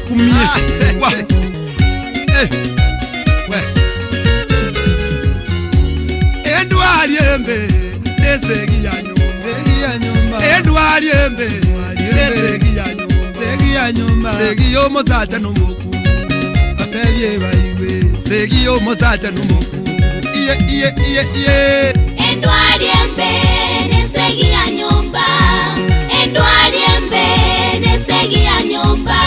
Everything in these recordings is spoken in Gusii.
Okumie. Wa. Eh. We. Endwari embe nesegi ya nyumba. Segi ya nyumba. Endwari embe nesegi ya nyumba. Segi ya nyumba. Segi y'omosacha n'omokungu. Atebie baiwe. Segi y'omosacha n'omokungu. Iye iye iye iye. Endwari embe nesegi ya nyumba. Endwari embe nesegi ya nyumba.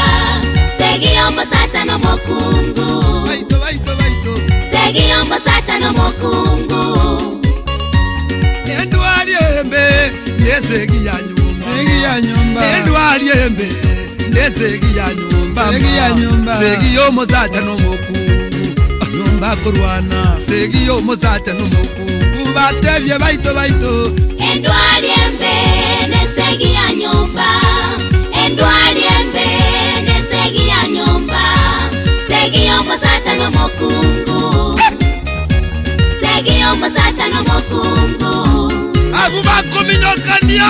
Segi y'omusacha n'omukungu. Baito baito baito. Segi y'omusacha n'omukungu. Endwari embe nesegi ya nyumba. Segi ya nyumba. Endwari embe nesegi ya nyumba. Segi ya nyumba. Segi y'omosacha n'omokungu. Nyumba kurwana. Segi y'omosacha n'omokungu. Batebie baito baito. Endwari embe nesegi ya nyumba. Endwari embe nesegi ya nyumba. Segi y'omusacha n'omukungu. Segi y'omusacha n'omukungu. Abu bakominyokania.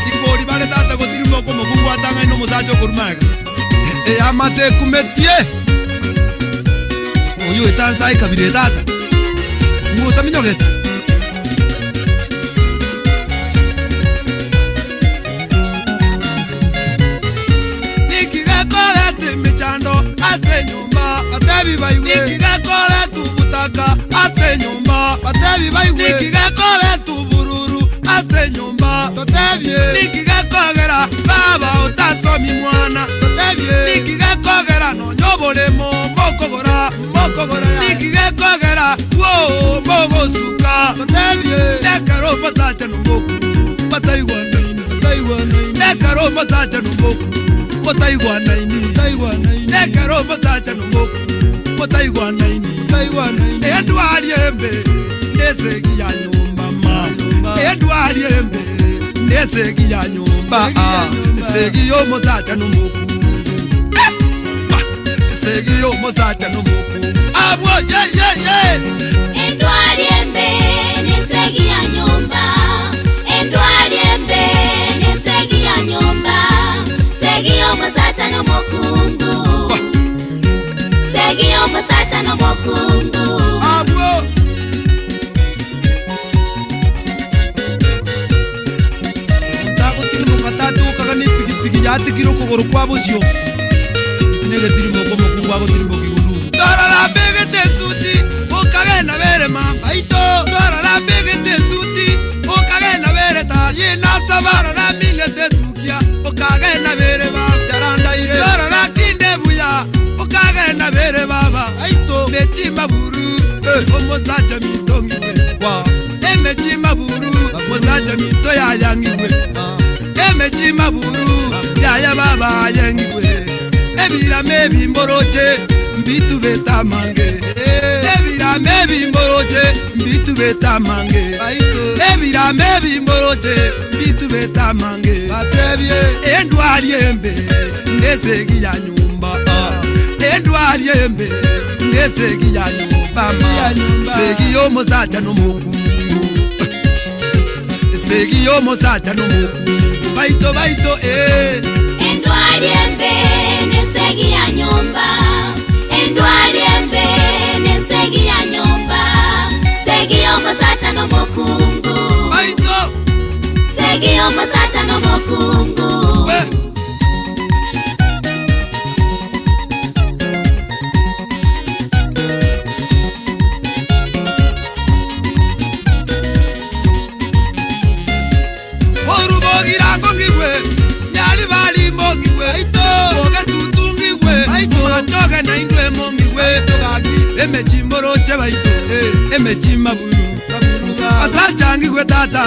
Ikori bare tata gotirimoka omokungu atang'aine omosacha okorumaega. Eyamate ekumetie. Oyo etansa ekabire tata. Ng'o otaminyogete. Nikigekoreta emechando ase enyomba Batebi baiwe. Nikigekoreta obotaka ase enyomba Batebi baiwe. Nikigekoreta obororo ase enyomba Totebie. Nikigekogera baba otasomi mwana Totebie. Nikigekogera nonya oboremo mokogora Mokogora ya. Nikigekogera wo mogosuka Totebie. Nekero omosacha nomokungu bataigwanaini Bataigwanaini. Nekero omosacha nomokungu bataigwanaini Bataigwanaini. Nekero omosacha nomokungu bataigwanaini Bataigwanaini. Endwari embe nesegi ya nyumba ma Endwari embe nesegi ya nyumba Segi ya nyumba. Segi y'omosacha nomokungu Eh! Wa! Segi y'omosacha nomokungu Abwo ye ye ye Endwari embe nesegi ya nyumba. Endwari embe nesegi ya nyumba. Segi y'omusacha n'omukungu. Segi y'omusacha n'omukungu. Abwo Tagotirimuka tatukaga ni pikipiki yatikire okogoro kwa bosio. Negetirimoka omokungu agotirimoka iguru. Torora mbegete esuti okagenda berema baito torora mbegete esuti okagenda bereta yinasaba torora minete etukia okagenda bereba Charandaire. torora kinde buya okagenda bere baba Aito. mechi maburu omosacha mito ng'iwe Wa. emechi maburu omosacha mito yaya ng'iwe emechi maburu yaya baba yeng'iwe ebirama ebimboroche mbitubeta mange ebirama ebimboroche mbitubeta mange Aito. ebirama ebimboroche mbitubeta mange Batebie. endwari embe nesegi ya nyumba endwari embe nesegi ya nyumba ma Ya nyumba. segi y'omosacha n'omokungu segi y'omosacha n'omokungu baito baito eh. Endwari embe nesegi ya nyumba. Endwari embe nesegi ya nyumba. Segi y'omusacha n'omukungu. baito Segi y'omusacha n'omukungu. we orubogirango ngigwe nyali balimo ngigwe boge tutu ngigwe machoge na indwemo ngigwe emechi mboroche baito emechi maburu basacha ngigwe tata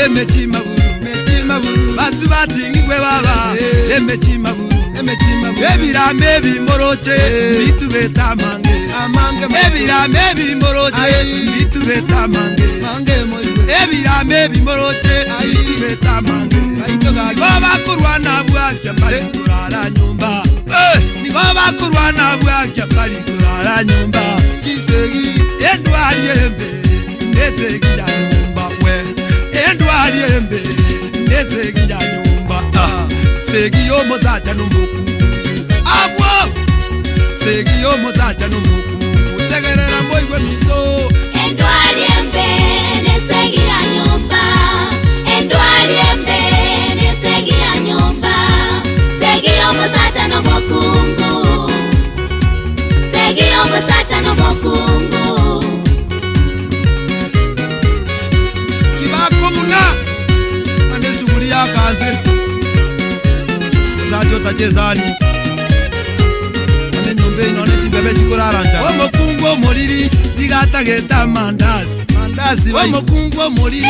emechi maburu Mechi maburu. basi batingigwe baba emechi maburu Emechi maburu. ebirama ebimboroche bitubeta amange Amange mo. ebirama ebimboroche Ai. bitubeta amange Mange moiwe. ebirama ebimboroche Ai. bitubeta amange Baito gaki. nigo bakurwana bwakya bali kurara nyumba nigo bakurwana bwakya bali kurara nyumba Kisegi. endwari embe nesegi ya nyumba we endwari embe nesegi ya nyumba ah. segi y'omosacha n'omokungu. Esegi y'omosacha nomokungu, tegerera moigwe minto. Endwari embe nesegi ya nyomba, endwari embe nesegi ya nyomba, segi y'omosacha nomokungu, segi y'omosacha nomokungu. Kibakobuna ande esuguri yakanse omosacha otache esani ande enyomba eye nonye chimbebe chikorara nchara. Omokungu omoriri nigo atagete amandasi. Mandasi bai. Omokungu omoriri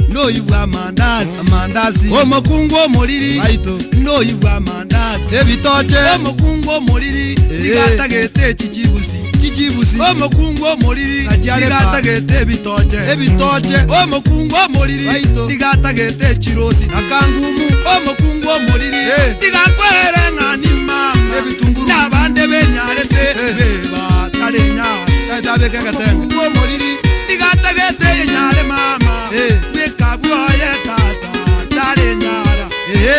noibwa amandasi. Amandasi. Omokungu omoriri Baito. noibwa amandasi. Ebitoche. Omokungu omoriri nigo atagete echichibusi. Chichibusi. Omokungu omoriri Nachiare nigo pa. atagete ebitoche. Ebitoche. Omokungu omoriri Baito. nigo atagete echirosi. Akangumu. Omokungu omoriri Eh. nigo akwere ng'ani mama. Ebitunguru. Nabande benyarete Eh. bebatare nyara. Taete abeke egetenge. Omokungu omoriri nigo atagete enyare mama. Eh. Bweka bwoye tata tare nyara. Ehe.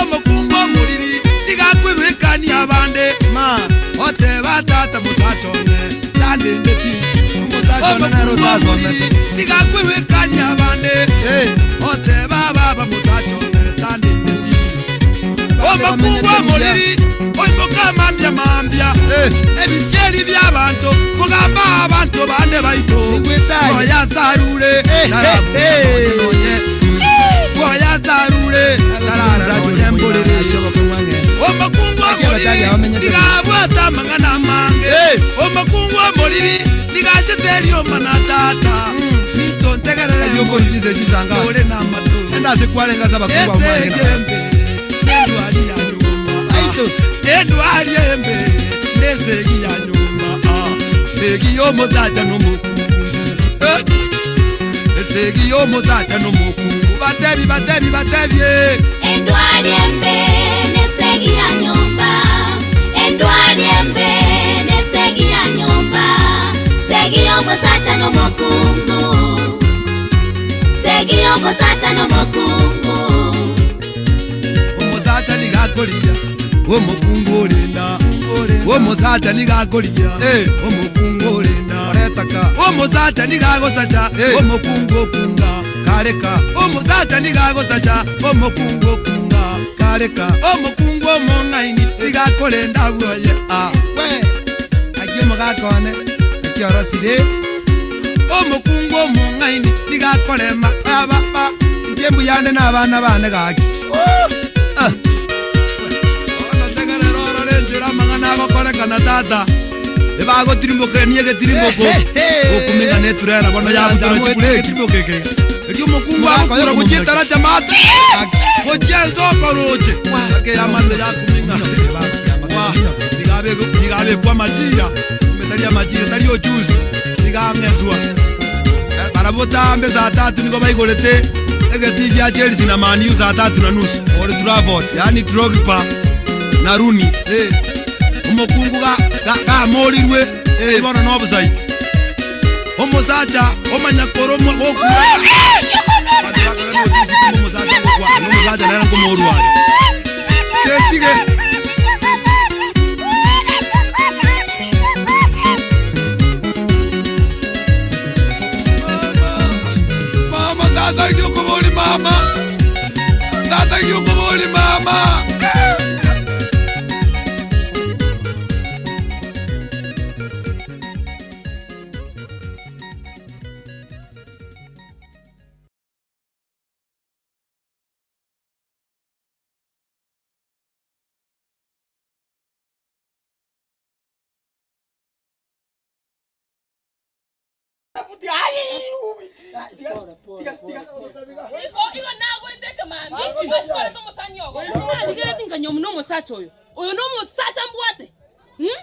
Omokungu omoriri nigo akwebekania abande. Ma. Oteba tata mosacha one tandendeti. Omosacha one nere Omokungu otasomete. omoriri nigo akwebekania abande. Eh. Oteba baba mosacha one tandendeti. Omokungu omoriri oimoka mambia mambia. Eh. Ebisieri bi'abanto kogamba abanto bande baito. Igwetaye. Bwoya sarure Eh, eh, eh. Bwoya sarure Tarara mborere. Omokungu Abatari omoriri abamenyete. nigabwata amang'ana amange. Eh. Omokungu omoriri nigachete erioma na tata. Mito ntegerere Ayio okorichisa chisanga. ore na amatu. Enda ase kwarenga ase abakungu abwo mwarenge nabo. Esegembe nendwari ya nyomba. Aito. Endwari embe nesegi ya nyomba. Ah, Segi y'omosacha nomokungu. Eh. Esegi y'omosacha nomokungu. Batebi batebi batebie. Endwari embe nesegi ya nyomba, endwari embe nesegi ya nyomba, segi y'omosacha nomokungu, segi y'omosacha nomokungu. Omosacha nigo akoria omokungu orenda. Omosacha nigo akoria Eh. omokungu orenda. Oretaka. Omosacha nigo agosacha Eh. omokungu okunga. Kareka. Omosacha nigo agosacha omokungu okunga. Kareka. Omokungu omong'aini nigo akorenda bwoye. Ah. We. Aki omogaka one. Aki orosire. Omokungu omong'aini nigo akorema. Aba ba. Inche mbuyande na abana bane gaki. Ah. Bono tegerera orore enchera amang'ana agokorekana tata. Ebagotirimokenia egetirimoko. Eh, eh, eh. Okuming'ana eturera bono yabutora chibureki. Erio omokungu Omogaka agokura oyo gochia etaracha maate. Gochia ense okoroche. Ake yamate yakuming'ana. Wa, niga abekwa amachira. Tari amachira, tari ochusi. Niga ang'eswa. Barabwo tambe saa tatu nigo baigorete egetii gia Chelsea na Man U saa tatu na nusu. Old Trafford, yaani Drogba na Rooney. Eh. Omokungu ga ga- gamorirwe eh, bono na offside. Omosacha omanya koromwa gokura. Abanto bakaga na ochusi kumbe omosacha gokwana, omosacha nere nkomorware. Getige. Mama, tata giokobori mama. Tata giokobori mama. Igo igo nagwete ekemambia, ngochikorete omosani ogo. Narigereti nkanywa na omosacha oyo. Oyo nomosacha mbwate. Hmm?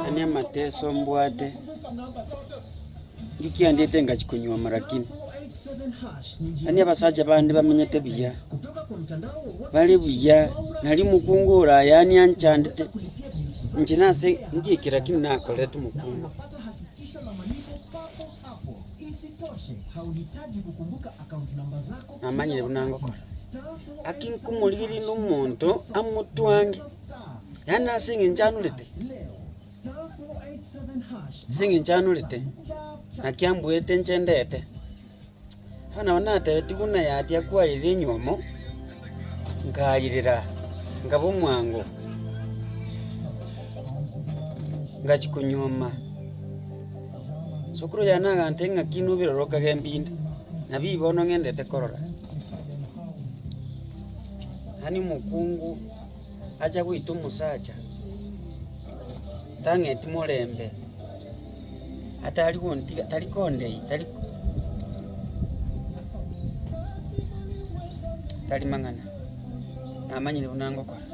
Yaani amateso mbwate, ngikiandete ngachia konyuoma lakini, yaani abasacha bande bamenyete buya, bare buya, nari mokungu ore aye yaani anchandete. Inche nase nki lakini nakorete omokungu? Namanyire buna ngokora. Aki nkomorigereria rinde omonto amotwange, yaani ase eng'encho anorete, ase eng'encho anorete, naki ambuete inche ndete. Bono nabo natebetie buna yatia kwairire enywomo, nkairera, nkaba omwango, ngachia konyuoma. Sokoro yane agantebia ng'aki inwe birore okagenda inde, nabio bono ng'endete korora. Yaani omokungu acha goita omosacha, tang'eti morembe. Atari gontiga, tari kondei, tari tari mang'ana, namanyire buna ngokora,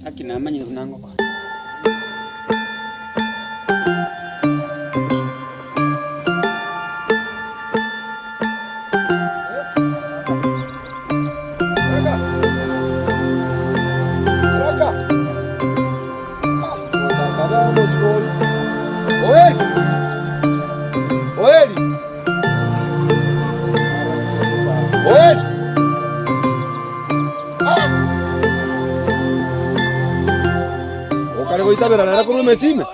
gaki namanyire buna ngokora. Oeli! Oeli! Oeli! Okare goitabera rero korwa emesime?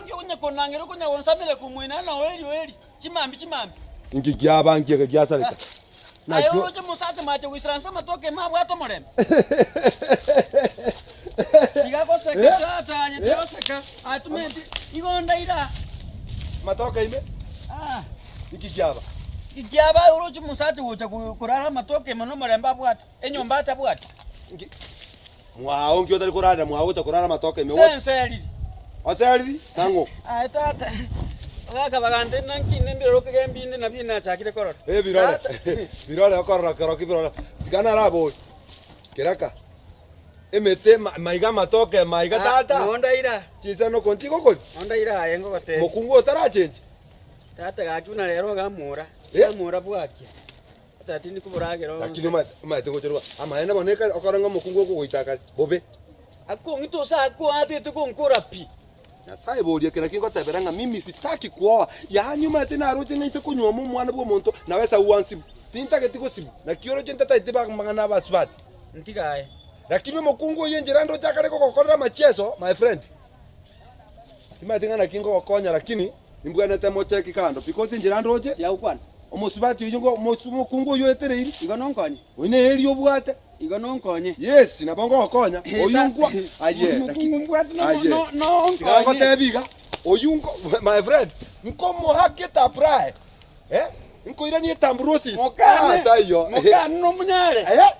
Inki kiaba nki eke giasareka? Aye oroche omosacha mache goisaransa amatoke ime abwate omorembe. Tiga goseka tata aye tiga goseka aye tumeti igo ndaira. Amatoke ime? Ah. Inki kiaba? Kiaba aye oroche omosacha gocha korara amatoke ime nomorembe abwate, enyomba atabwati. Inki mwao nki otari korarera mwao gocha korara amatoke ime? Senseriri. Oseriri? Nang'o? Aye tata, ogaka bagante naki nembirore okegembia inde nabio nachakire korora. Eh, birore. Birore okorora kero ki birore. Tiga narabori. Keraka. Emete maiga amatoke maiga tata. Noo ndaira. Chinsemo nchigokori. Noo ndaira aye ngogotebia. Mokungu otarachenchi. Tata gaki buna rero ogamora. Ogamora bwakia. Tata tindi koboragera onsi. Lakini omanyete gochorwa amaene bono ekare okore ng'a omokungu okogoita akare bobe. Akong'ita ose akoatete gonkora pi. Nyasae boria kera ki ngotebera ng'a mimi sitaki kuoa, yaani omanyete naroche ng'a inse konyuoma omwana bw'omonto nawesa gwansibu, tintageti gosibu, naki oroche ntataeti amang'ana abasubati. Ntiga aye. Lakini omokungu oyio enchera ndoche akare gogokorera amachieso, my friend, timanyeti ng'a naki ngogokonya lakini nimbwenerete mocheki kando because enchera ndoche, Tiagokwana. omosubati oyio ngo omokungu oyio oetereiri, Igo nonkonye. oyio neri obwate. Igo nonkonye. Yes, nabo ngogokonya. Oyio nkwa aye. Omokungu mbwate no- Aye. no- nonkonye. Tiga ngotebi iga, oyio nko my friend, nkomoake etaprae, eh, nkoiranie etambrosis. Mokane, Ah, taiyo. mokane nomonyare. Eh?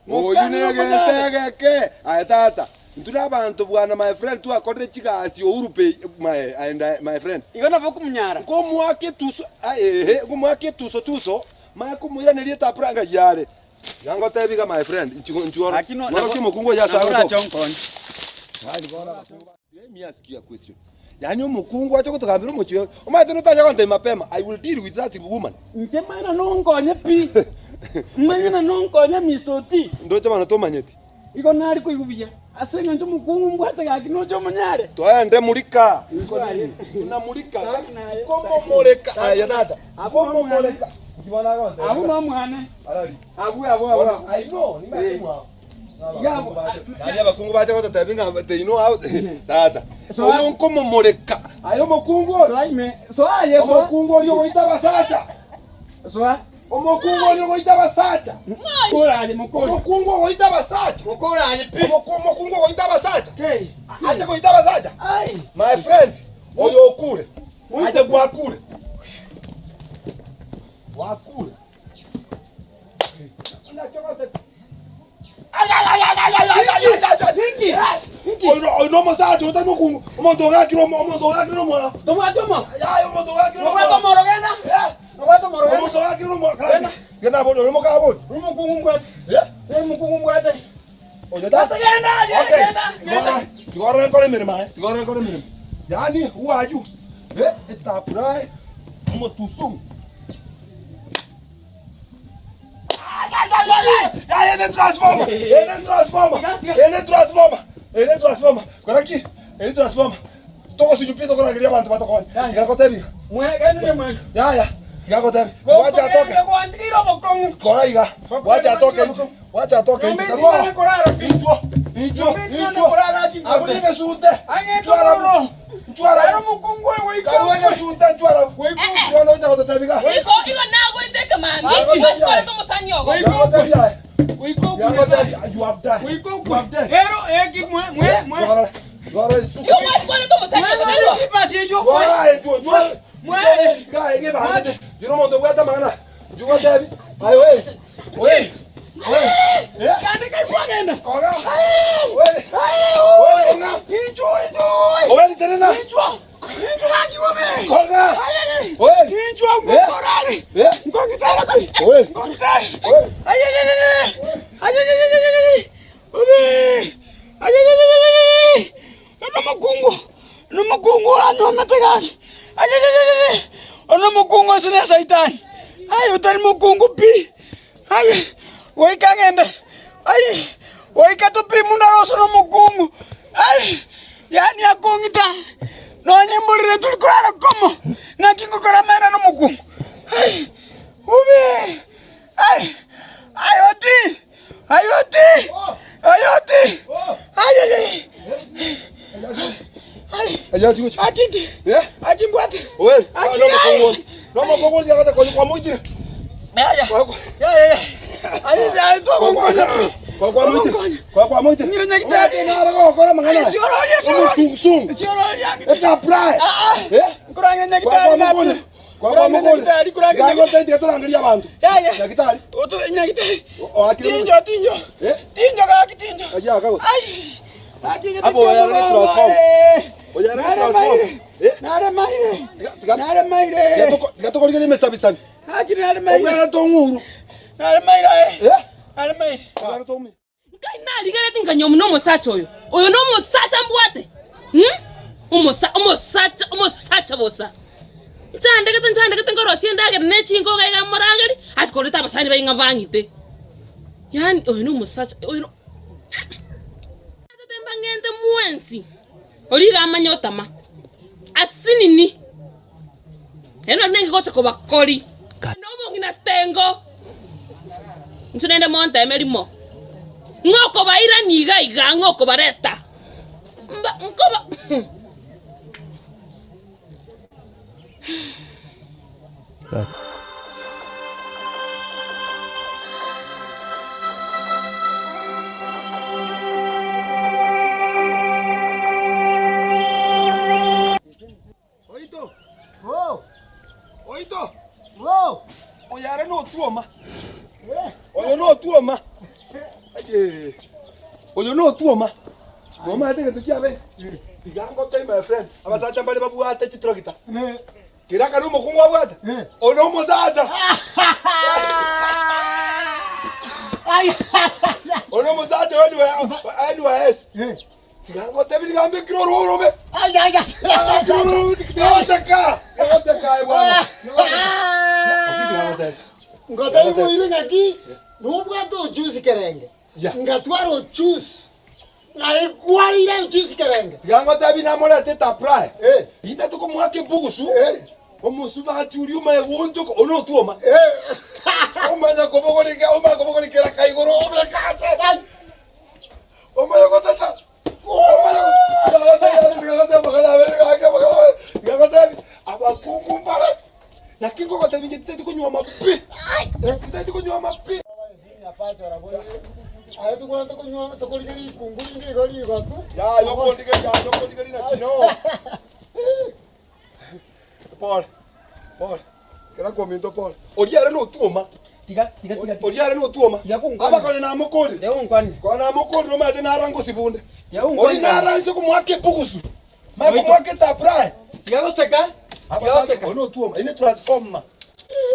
Oyio Mokane nomonyare. negete egeke. Aye tata, intwe na abanto bwana my friend twakorire chigasi Uhuru pay my and my friend. Igo nabo okomonyara. Nkomoaka etuso, aye ehe, nkomoaka etuso tuso, manye komoiraneria etapra ng'ai are. Iga ngotebi iga my friend, inchuo inchuo oro. Lakini no- Ng'orokia omokungu oyio ase nabo agosoka. orache onkonye. Yaani bono abakungu ba- Let me ask you a question. Yaani omokungu ache gotogambera omochie oyo, omanyete notacha gontebia mapema, I will deal with that woman. Inche manya nonkonye pi. Manya nonkonye Mister Oti. Ndoche bono tomanyeti. Igo nare koigwa buya ase eng'encho omokungu mbwate gaki noche omonyare. Toende murika. Inchuo aye. Tunamurika. Naye. Komomoreka. Aye tata. Abwo nomwane. Komomoreka. Inki bono agontebia? Abwo nomwane. Arari. Abwo abwo abwo. Bono, I know, nimanyete Eh. mwao. Yabo. Yaani abakungu bacha gototebia ng'a they know how tata. Soa. Oyo nkomomoreka. Aye omokungu oyo. Soa ime. Soa aye soa. Omokungu oria ogoita abasacha. Soa. Omokungu oria ogoita abasacha. Mokora aye mokore. Omokungu ogoita abasacha. Mokora aye pi. Omokungu ogoita abasacha. Kei. Ache goita abasacha. Ai. My friend, oyo okure. Ache gwakure. Gwakure. Oyo nomosacha otari mokungu, omonto ogakire omonto ogakire nomwana. Tobwate omo. Yaya omonto ogakire Nobwate omoro genda. Nobwate omoro genda. Omonto ogakire nomwana. Genda. Genda abori, oyo mokabori. Omokungu mbwate. Omokungu mbwate. Oyo Tata genda, Okay. genda, genda. Tiga orore nkore emeremo aye, tiga orore nkore emeremo. Yaani who are you? Eh, etapurae omotusumu. Ene transformer, ene transformer, ene transformer. Ere transformer, kora ki? Ere transformer. Togosunywa pi tokorageria abanto batokonye. Iga ngotebi iga. Yaya, iga ngotebi. Wacha atoke. Kora iga. Wacha atoke inche. Wacha atoke inche. Karua. Inchwo. Inchwo. Inchwo. Abwo nigesunte. Inchwo arabu. Inchwo arabu. Karua egesunte inchwo arabu. Bono ocha gototebi iga. Igo igo nagoete ekemambia, gwachikwarete omosani ogo. Iga ngotebi aye. Iga ngotebi you have died. You have died. Gora isuka. Igo gwachikwarete omosani ogo taibo? Gora inchwo inchwo. Iga iga ebangete. Jiro omonto obwate amang'ana. Inchwo gotebi. Aye we. We. We. Eh? Koga. We. We konga. Owe tenena. Koga. We. Eh? Eh? We. We. Nomokungu anyomete gaki, ayeyeyeye, ono omokungu ase ne saitani, aye otari mokungu pi, aye goika ng'ende, aye goika topimwe naro ase nomokungu, aye yaani akong'ita nonye mborere tori korara komo, naki ngokora amang'ana nomokungu, aye obe, aye aye oti, aye oti, aye oti, ayeyeye. Atindi, atimbwate. Tiga tokorigereria emesabisabi. Obwerete ong'uru. Eh? Obwerete ong'uru. Nkai narigereti nkanywa nomosacha oyo. Oyo nomosacha mbwate. Hmm? Omosa omosacha omosacha bosa. Nchandegete nchandegete nkorosia endagera ne chingoga iga morangeri ase koreta abasani baye ng'a bang'ite. Yaani oyo nomosacha oyo no Tete mbang'ente mwensi oria iga amanye otama asinini. Ere nari nenge gocha kobakori. Na omong'ina Stengo, inche naende monteme rimo, ng'a okobairania iga iga, ng'a okobareta mba nkoba Oito! Oh! Oito! Oh! Oyo are notuoma. Oyo notuoma. Aye. Oyo notuoma. Nomanyete egento kiabe? Tiga ngotebi my friend, abasacha mbare babwate chitractor. Kera akare omokungu abwate, oyo nomosacha. Oyo nomosacha NYS. Tiga ngotebi niga mbekire orwo orobe. Tiga goteka aye bwana. Tiga goteka. Ngotebi boire ng'aki nobwate ojusi kerenge Yeah. ngatwara ojusi naigwaire ojusi kerenge Tiga ngotebi namorete taprai. Eh. Inde tukomoaka ebugusu. Eh. Omosubati oria omaye goonchoka one otuoma. Omanya kobogoreka omanya kobogorekera kaigoro obeka ase. Omanya gotacha. Abakungu mbare. Naki ngogotebi inche titeti konywa amapi. Titeti konywa amapi. Aye tokwana tokonywa tokorigeria rikungu rinde igo rigotu. Ya yokondigeria yokondigeria naki no. Pole. Pole. Kera kominto pole. Oria ere notuoma. Tiga, tiga, tiga. Oria ere notuoma. Tiga konkwana. Abakonye namokori. Tiga konkwana. Kona namokori omanyete naranga osibunde. Tiga konkwana. Ori naranse komwaka ebugusu. Maya komwaka etaprai. Tiga goseka. Tiga goseka. Ono otuoma. Ine transformer.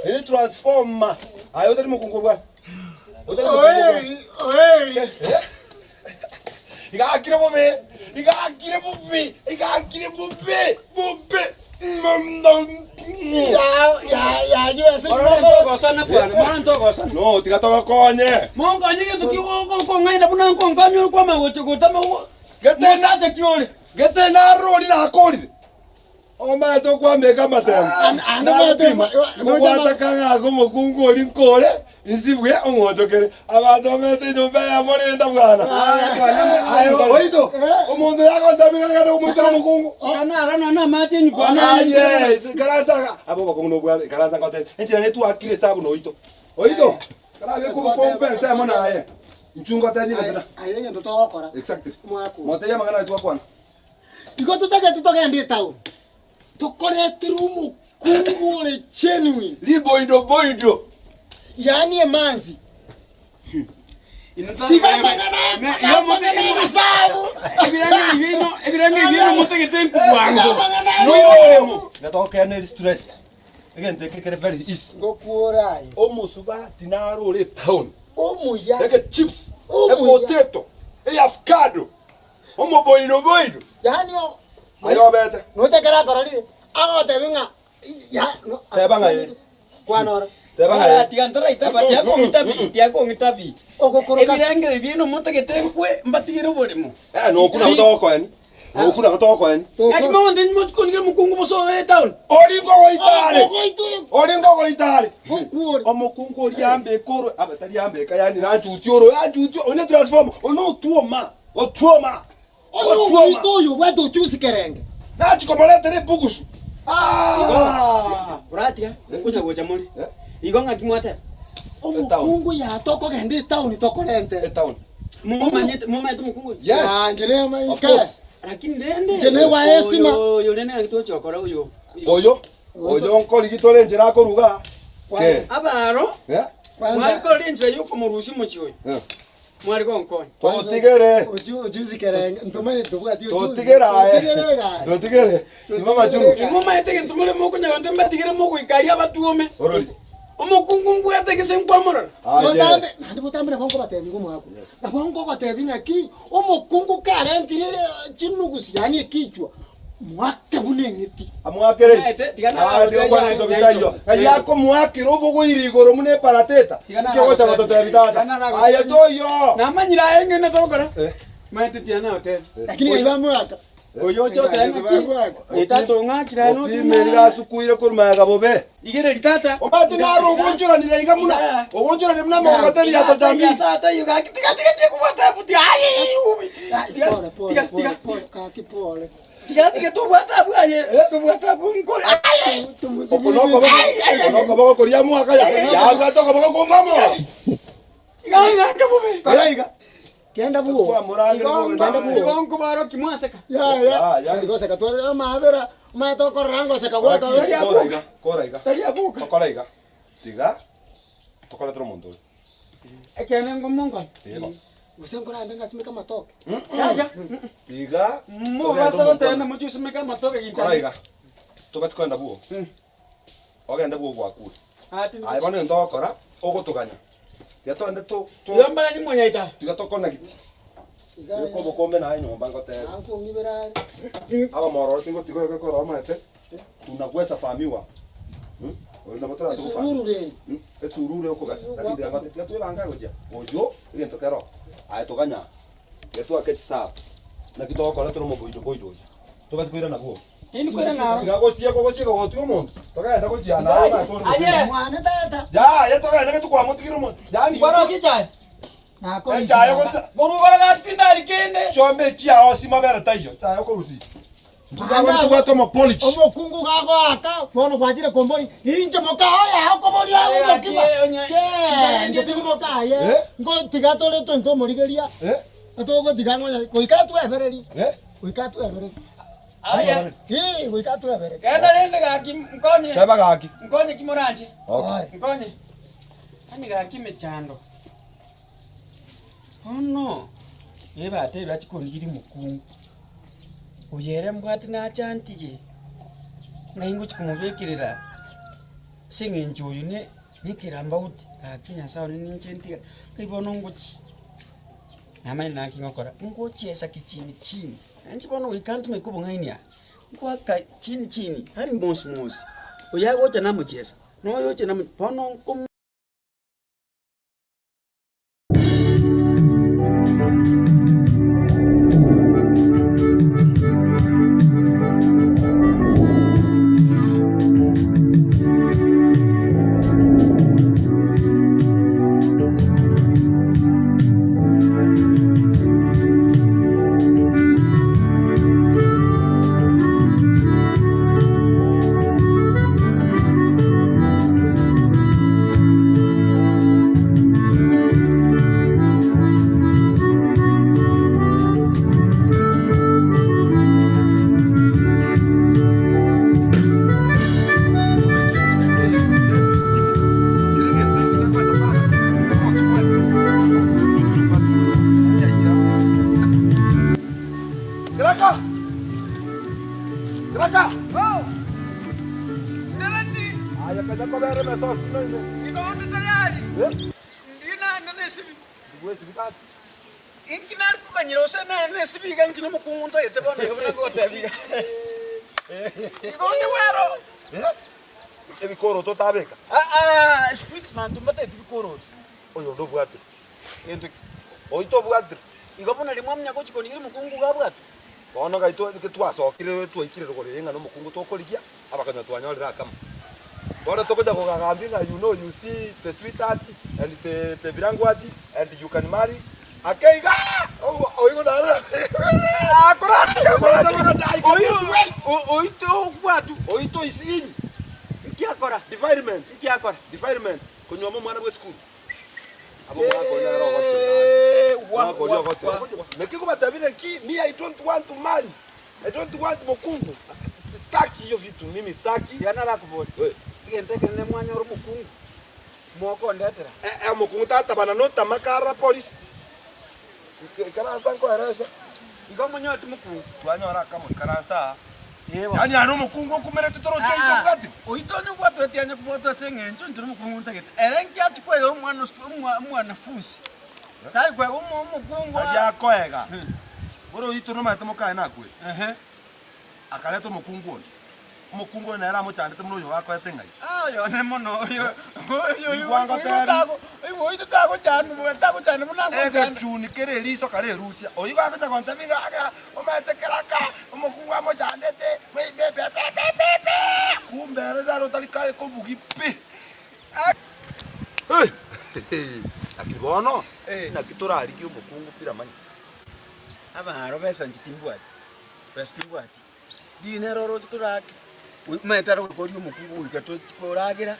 Ine transformer. Aye otari mokungu bwana. Otari mokungu bwana. Oeri, oeri. Iga akire bobe. Iga akire bobe. Iga akire bobe. Bobe. Ya, ya, ya, yo ase Oro ntogosana bwana, mara ntogosana. No, tiga togokonye. Monkonye gento ki okong'aina buna nkonkonywa kwama gocha gotama. Gete Mosacha ki ore? Gete narori nakorire. Omanyete okwambeka amatemo. Ande Nagopima. mwete- Ngobwata kang'aka omokungu oria nkore insibwe ong'ochokere. Abanto bamete enyomba eyemo renda bwana. Aye oito omonto yagontabia ng'a genda omoitera omokungu. Tiga nara na amache enyuku Aye, ikaransa iga. Abwo obokong'u nobwabe ikaransa ngotebie. Enchera netwakire esabu noito. Oito, karabe kobokompa ensemo naye. Inchuo ngotebie egento na. Aye egento togokora. Exactly. Omwaka oyo. Motebie amang'ana aria twakwana. Igo totagete togende etown, tokoretere omokungu ore genuine. Riboidoboido. Yaani emanzi. Tiga amang'ana amang'ana egesabu. Ebirenge ebi motagete nkobwango. No! Natokeaneri stress. Egento eke kere very easy. Ngokuora aye. Omosubati naro ore etown. Omuya. Ege chips, Omuya. epotato, eavocado, omoboidoboido. Yaani o- Aye obete. noche ekero akororire, agotebi ng'a ya no- Teba ng'a ee. Kwana oro. Teba ng'a ee. Tiga ntaraitaba, tiakong'itabi, tiakong'itabi. Ogokoroka Ebirengere biaino motagete nkwe, mbatigere oboremo. Eh, noku nabo togokoeni. Noku nabo togokoeni. Naki mogontebia mochie konigera omokungu bosa oyo etown? Ori ngogoita are. Ogoita oyo. Ori ngogoita are. Okuore. Omokungu oria ambeka oro, abe tari ambeka yani nanchutie oro, anchutie, one transformer, one otuoma, otuoma. Onye ogoita oyo obwate ochusi kerenge. Nachia komoretera ebugusu. Ah! Oratiga, nkonya gocha more. Eh? Igo ng'aki mwateba? Omokungu ya tokogenda etown tokorentere. Etown. Momanyete momanyete omokungu oyo? Yes. Ah, inche Of course. Lakini rende Inche negwa estima. Oyo oyo rende ng'aki togochia gokora oyo. Oyo, oyo nkorigi tore enchera akoruga. Ke. Abaro Eh? mwari korora enchera yokomorusia omochie oyo. Eh. Mwari gonkonya. Totigere. Ochusi kerenge ntomanyete tobwati ochusi. Totigere aye. Totigere egari. Totigere. Simama chungu. Imomaete egento more mokonyara nte mbatigere mogoika aria abatuome. Orori. Omokungu mbwate gese nkwamorora. Aye. Botambe, naende botambe nabo nkobatebi igo omwaka oyo. Nabo nkogotebi ng'aki, omokungu karentire chinugusi yaani ekichwa, mwake buna eng'iti. Amwakere. Naete, tiga na- Ah, ndio kwa binto bitaiyo. Ng'ai akomoakera obogoiri igoro buna eparateta. Tiga na- Nki ogocha gototebi tata? Tiga na- Aye toiyo. Namanyire aye ng'ende togokora. Eh. Maete tiga nagotebia. Lakini ng'ai bamwaka. Oyo oche otebe ng'aki, tata ong'akire aye noche Opime nigo asukuire korwa magega bobe. Rigereria tata. Omanyete naro ogonchoranire iga buna ogonchoranire buna amagogoteri ya tata Ase ataiyo gaki tiga tiga tiga kobwata abwo tiga aye ubi. Tiga Pole, pole, tiga pole, tiga pole, kaki pole. tiga tiga tobwate abwo aye tobwate abwo nkore aye. Oko nokoboko oko nokoboko koria mwaka ya yabwate okoboko kong'amo. Iga ng'ake bobe. Kora iga. Genda bwoo. Kwamorangire bobe Genda naye. bwoo. Igo nkobarokia mwaseka. Yaya. Ah, ya. Goseka tware amabera, omanyete okorora ngoseka gwoka. Kora iga, kora iga. Tari aboka. Tokora iga. Tiga tokoretera omonto oyo. Ekeene ngomonkore. Eba. Gose nkorande nasimeke amatoke. Yaya. Tiga Mobasa goteba mochie osimeke amatoke gincha. Kora iga. Tobasi kogenda bwoo. Ogende bwoo gwakure. Aye bono egento ogokora, ogotoganya. Tiga togende to to Igo mbaye monyaita. tiga tokonagiti. Beka obokombe naye nyomba ngotebe. Ankong'ibera are. Abamororo tingotiga oyoke korora omanyete tunagwesa famiwa. Mm? Oyo nabo torase gofamia. Esururu rende. Mm? Esururu ekogacha. Lakini tiga ngote tiga twebange gochia. Oyio egento kero. Aye toganya. Tiga twake chisabu. Naki togokora tore omoboido boido oyo. Tobase koirana bwogo. Tindi koirana aro. Tiga gosiekwa gosiekwa gotiga omonto. Togenda gochia naye omanye tore Aye. gosiekwa. Mwane tata. Yaya togenda gete kwamotigire omonto. Yaani Kwarosia echae. Nakori. Echae gose Korwa igoro gati tindari kende. chombe echiao ase mabere taiyo. Echae okorusia. Ntobwate tobwate omopolish. Omokungu gagoaka bono gwachire kombori inche moka oye okoboria omokima kende tiri mokaye Eh? ngo tiga tore tonto omorigeria Eh? togotiga ngonya goika twebererie Eh? goika twebererie Aye. Ii, goika twebererie Genda rende gaki nkonye. Teba gaki. Nkonye ki moranche. Okay. Nkonye. Yaani gaki emechando. Bono, ebatebia achie kondigeria omokungu, oyo ere mbwate nache antige, ng'ai ngochia komobekerera ase eng'encho oyo ne nekerambauti, gaki nyasaye one ninche ntiga, ng'ai bono ngochia, namanyete naki ngokora, ngochiesa kichini chini, nainche bono goika ntumeke obong'aini aa, ngoaka chini chini, yaani mosi mosi, oyo agocha namochiesa, na oyo ocha namo bono nko. Kanya kobera emesa osino ime. Igo onde tayari, Eh? ndi naende nesibi. Ndigwesibi gaki. Inki nare koganyera gose nere nesibi iga inche nomokungu ntagete bono iga buna ngogotebia iga. Igo onde bwero. Eh? Ebikoroto otabeka? Aa, siku hizi banto mbatageti bikoroto. Oyonde obwatire. Gento ki? Oito obwatire. Igo buna rimwe omunya gochia korigia omokungu iga abwatwe. Bono gaito eke twasokire twaikire rogoro eye ng'a nomokungu tokorigia, abakonyora twanyorire akamo. Bono tokonya kogagambia ng'a you know you see the sweetheart and the the birangwati and you can marry ake iga oigo naro Oito obwatwe. Oito is in. Nki akora? Defilement. Nki akora? Defilement. Konyuoma omwana bwe esukuru. Abo omwaka oyo nere ogotira. Omwaka oria ogotira. Naki ngobatebirie ki, me I don't want to marry. I don't want mokungu. Sitaki hiyo vitu mimi sitaki. Tiga narakoborie, Eh. egento ekenene mwanyora omokungu, mokondetera. Eh, eh, omokungu tatabana notama kara polisi. Ikaransa nkoerese. Igo monyoreti mokungu. Twanyora akamo ikaransa aa. Ee bono. Yaani are omokungu okumerete toroche iso obwati. Oito onye obwatweti anye kobwatwa ase eng'encho inche nomokungu ntagete. Ere nki achia kwega omwana omwanafunsi? Tari kwega omokungu Aria akoega. Bore oito nomanyete mokaye nakwete. Akareta omokungu onde. Omokungu oyo nere amochandete buna oyo akoete ng'ai. Ah, oyo one mono, oyo, oyo, oyo, Igwa ngotebi. tago, oyo tagochanda, tagochanda buna agochanda. Egechuni kere eriso kare erusia. Oyio gagocha gontebia iga iga, omanyete keraka, omokungu amochandete, be-be-be-be-be-be. Kumbe ere naro otari kare kobugi pi. Lakini bono, naki torarigie omokungu pi ramanya? Abaro besa inche timbwati, besa timbwati. Riina ere oroche torake, omanyete are gokoria omokungu goika tochi koragera,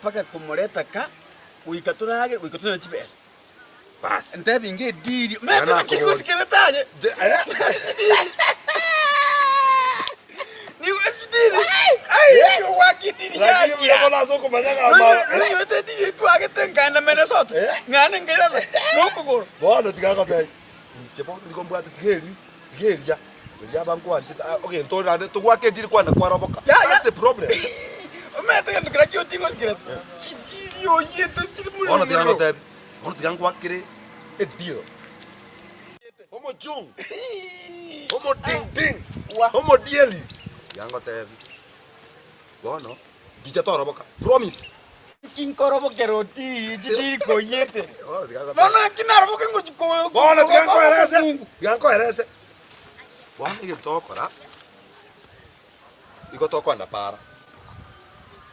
mpaka komoreta ka, goika toragere, goika tonyore chibesa. Bas. Ntebi inga ediri, Iga omanyete naki nakoboria. gosikerete aye? Je- eh? Nigo chidiri, ai, ogwaka ediri Lakini buya yaya. bono ase okomanya ng'a ama- Nonyorete ediri etwagete nkaenda Minnesota, Eh? ng'ane nkairana, nokogoro. Bono tiga ngotebi, inche bono nigo mbwate tiga eri, tiga eria, eria abankwanchete, ah, ogento ore naende togwaka ediri kwana kwaroboka. Ya, ya. That's the problem. Omanyete egento keria kiotingosikerete, chidiri oyete chiri Bono tiga morero. ngotebi, bono tiga ngwakere edeal. Omochungu, omodingding, omodieri. Tiga ngotebi, bono ngicha toroboka, promise. Nki nkorobokera otii chidiri koyete. Bono tiga ngotebi. Bono naki naroboke ngochi ko- Bono tiga ko- nkoerese, omokungu. tiga nkoerese. Bono egento togokora, igo tokoenda para,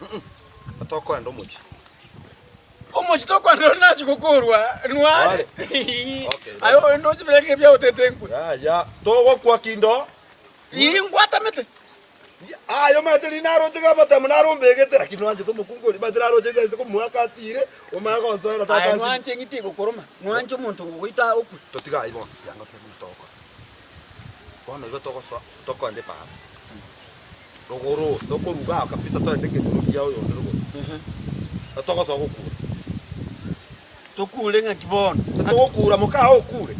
mm tokoenda omochie. Omochie tokoenda ore nachi gokorwa nware. Okay. Aye oyo ndoche birenge biaotete nkwe. Yaya, togokwa kindo. Ii ngwatamete. Aye omanyete riria naroche gabatemu narombegete, lakini nwanchete omokungu oria omanyete naroche inse ase komoaka atire, omanye gonsoera tata Aye ase. nwanche eng'iti egokoroma, nwanche omonto ogogoita okwe. Totiga ayio bono, yanga totebe togokora. Bono igo togosoa tokoenda epaara, rogoro tokoruga aa kabisa toende ekenyoro kia oyonde rogoro, togosoa gokura. Tokure ng'aki bono? Togokura moka okure.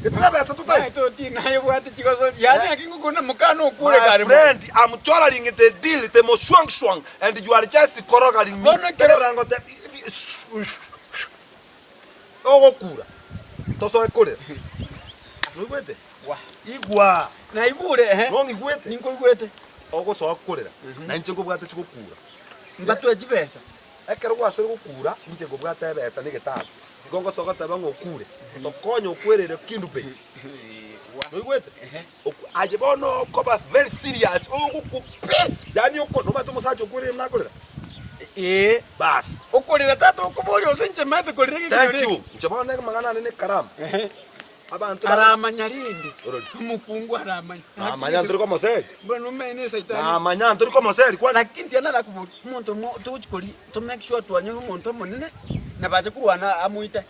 Getira besa totai. Naye toti naye obwate chigosori. Yaani ng'aki ngokuna moka nokure My kare bono. friend, I'm choraring the deal, the moshwangshwang, and you are just korogaring me. Bono ekero- Tegerera ngote- Ogokura. Tosoe korera. Noigwete? Wa. Igwa. Naigure ehe. Nong'igwete? Ninkoigwete. Ogosoa korera. Na inche nkobwate chigokura. Mbatwe chibesa. Ekero gwasoire gokura, inche nkobwate ebesa na egetabu. Igo ngosoa goteba ng'a okure, tokonye okwerere Kendu Bay. Noigwete? Oku- Aye bono okoba very serious, ogokwa pi! Yaani oko nomanyete omosacha okwerire buna akorera? Ee. Baas. Okorera tata okoboria gose inche maete korera egekenyoro Thank eke. you. Inche bono amang'ana ane na ekaramu. Abanto bare. Aramanya rende. Orori. Omokungu aramanya. Namanya ntori komoseri. Mbwenu omanye ne esaitani. Namanya ntori komoseri kwani. Lakini tiga narakoboria, omonto omo togochi koria to make sure twanyora omonto omonene nabache korwana amoite.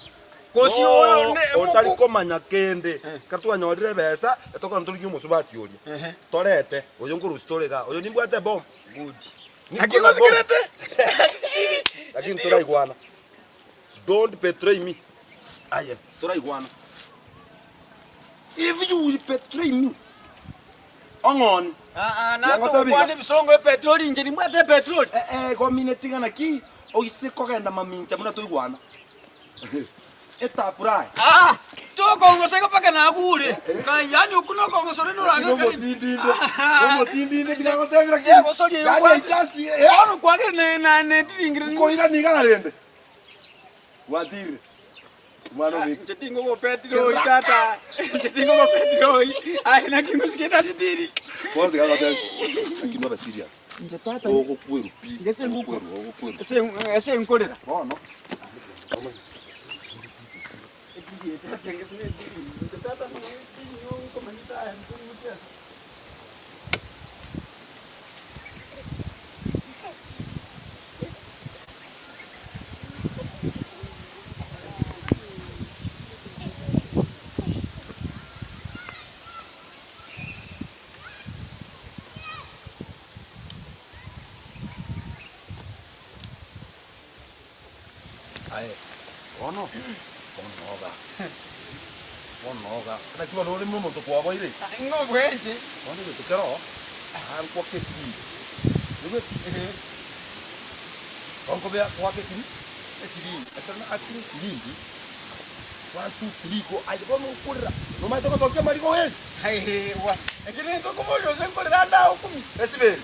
Gose oyo ne Otari omokungu. komanya kende, ekero twanyorire ebesa, etokona torigie omosubati oria. Ehe. Torete, oyo nkorusia tore igaa, oyo nimbwate ebomu. Good. Niko Lakini na bomu. osikerete. Lakini toraigwana. Don't betray me. Aye, toraigwana. If you will betray me, ong'oni. Natogokwana ebisongo epetroli inche nimbwate epetroli. Eh, igo mineti ng'a naki oise kogenda mamincha buna toigwana. Etapurae. Ah, tokongosa igo mpaka nagure. Kai, yaani okwo nokongosora norang'e kare. Nomotindinde. Nomotindinde tiga gotebera ki? Egosoria eyo Yaani kwagera. echasi, eh, Bono kwagera ne na netiringire. nkoirania igana rende. Gwatirire. Omwana obeke. Inche tingogo petroli tata. Inche tingogo petroli. Aye naki ngosikete ase tiri. Bono tiga gotebia. Lakini obe serious. Inche tata Ogokwerwa pi. Gese ngokwa. Ogokwerwa, ogokwerwa. ase ase nkorera. Bono. Aye bono, bono oga, bono oga. Naki bono ore omonto kwaboire? Ng'o bwenche? Bono egento kero oo, ankwa kesiringi. Oigwete? Onkobea goaka esiri, esiringi. Ekero naakire esiringi, one two three go, aye bono okorera, nomanyete gosokia amariga oye? Aiwa, ekero egento okoboria gose nkorera ande agokumia. Esiberi,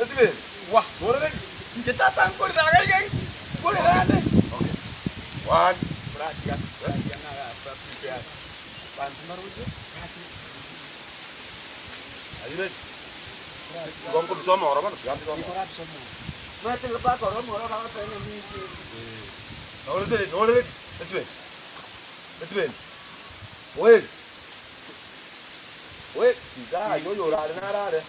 esiberi, Wa, nore ready? Inche tata nkorera iga iga nkorera ande. Okay, one. Oratiga, oratiga ng'a prepare. Banto mbaroche, gaki. Are you ready? Igo nkobisa omoro bono, tiga mbise omoro. Igo orabise omoro. Omanyete ng'a mpaka ore omoro bagoteba ng'a ninki. Nore ready, nore ready? Esiberi, esiberi, oeri, oeri, tiga aywo oyorare narare.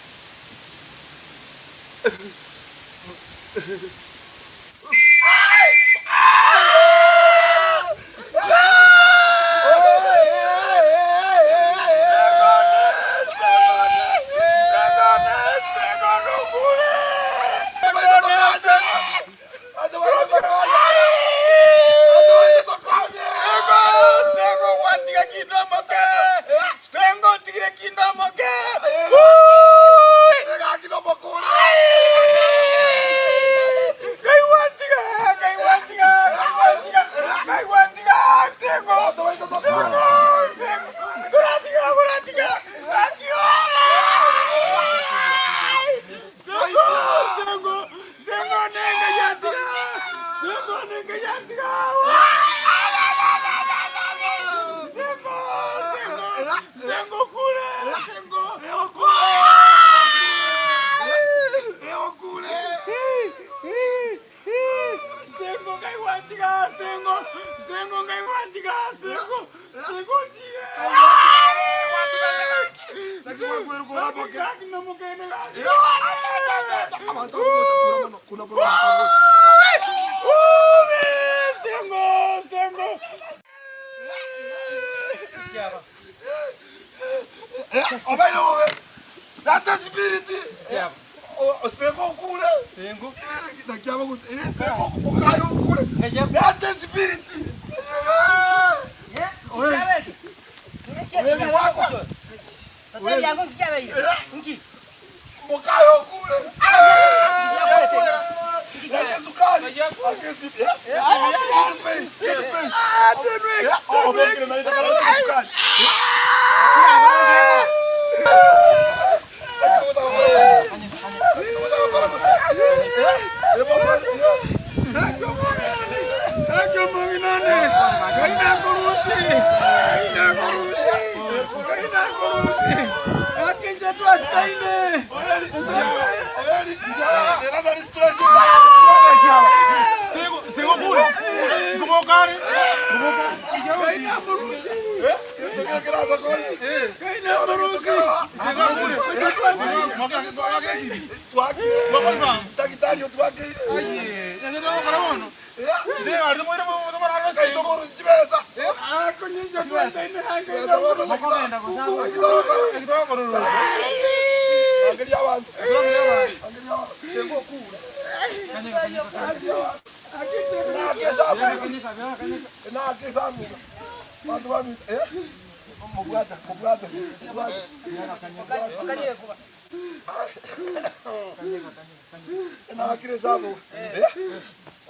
Enakire esabu.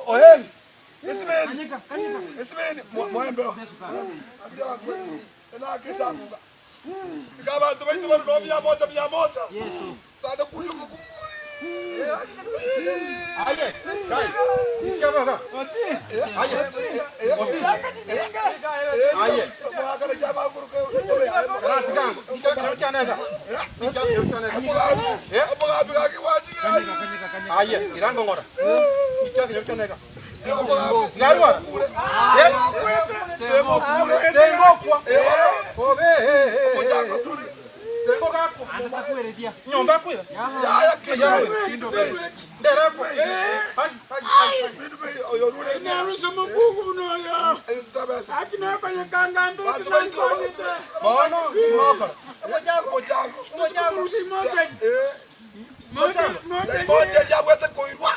Oeri. Esibeni. Esibeni. Moembe. Enakire esabu. Tiga abanto baito bare no mia moja mia moja. Tande kuyo mukungu. Aye, kai. Ikia baba. Aye. Oti. Aye. Karatigango. Ikia kianega. Ikia kianega. Eh? Aye, irango ngora. Ikia kianega. Yarwara. Eh? Tengokwa. Obe. Sengo gakwa. Nyomba kwira. Nderekwa. Ai, ai, ai. Bono, mokora. Mocheri abwate koirwa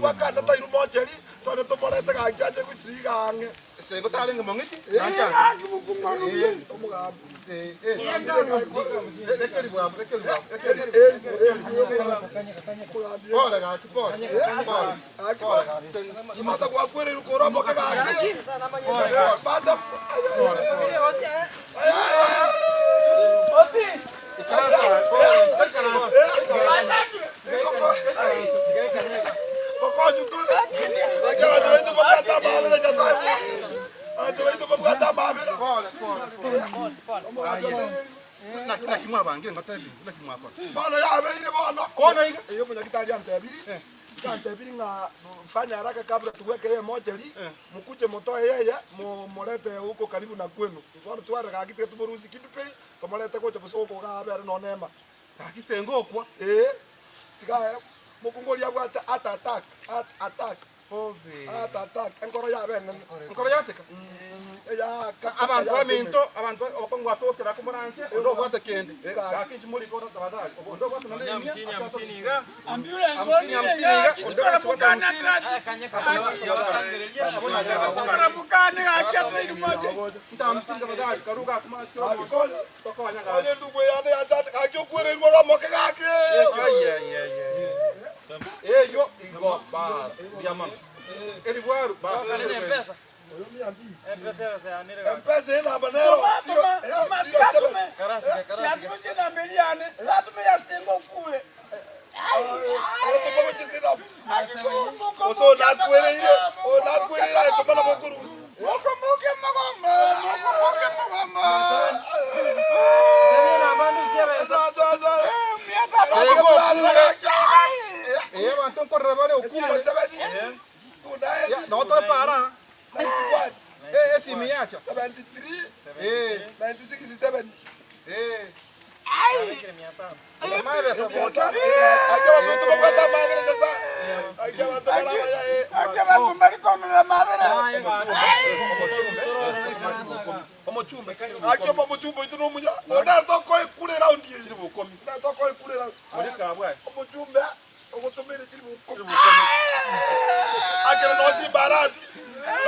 twakana tairu mocheri tware tomorete gaki ache gosiga ang'e Sengo tarenge mong'iti. omogambi Eh, eh. Ekeri bwabo, ekeri bwabo, ekeri. Pole gaki, pole. Pole. Mata gwakwereru kora moke gaki mata kokonyu tore abantu baitu babwate amabera nyasaye abantu baitu babwate amabera Pole, pole, pole. Aye. Naki mwabangire ngotebi, naki mwakora. bono yabeire bono Bono iga. eyo monyagitari antebiri antebiri ng'a fanya haraka kabla tuweke yeye mochari mukuje mutoe yeye murete huko karibu na kwenu bono tware gaki tiga tumurusi kindu pi tumurete gocha bosoko gabere nonema Gaki sengo okwa. eh tiga mokongori abwate heart attack heart attack Ove. heart attack enkoro yabe nene Nkoro yateka. eyaka Abantu baminto, abantu okongwatokera kumuranche, ondo obwate kende. Gaki nchimuri kora tafadhali. Ondo obwate nole imia. Hamsini iga, hamsini iga, ondo obwate hamsini. Nta hamsini tafadhali, karuga kuma tokonya gaki. onye ndugwe yane yachate gaki okwereirwe romoke gaki Ay, ay, ay, ay. Eyo igo bas, biamano. Eribwaru bas. mpesa enamba nero oso nakwereire onakwereire aetomana mokorusi Eh, abantu nkorera bare okure. Ya, no tore para. Eh, esimi yacha. Eh, eh. Madre esa bocha. Omochumbe akioma omochumbe oito nomuya onatokoekure raundi eye natokoekure Muri kabwa. omochumbe ogotomere chiri bukomi akere nosi barati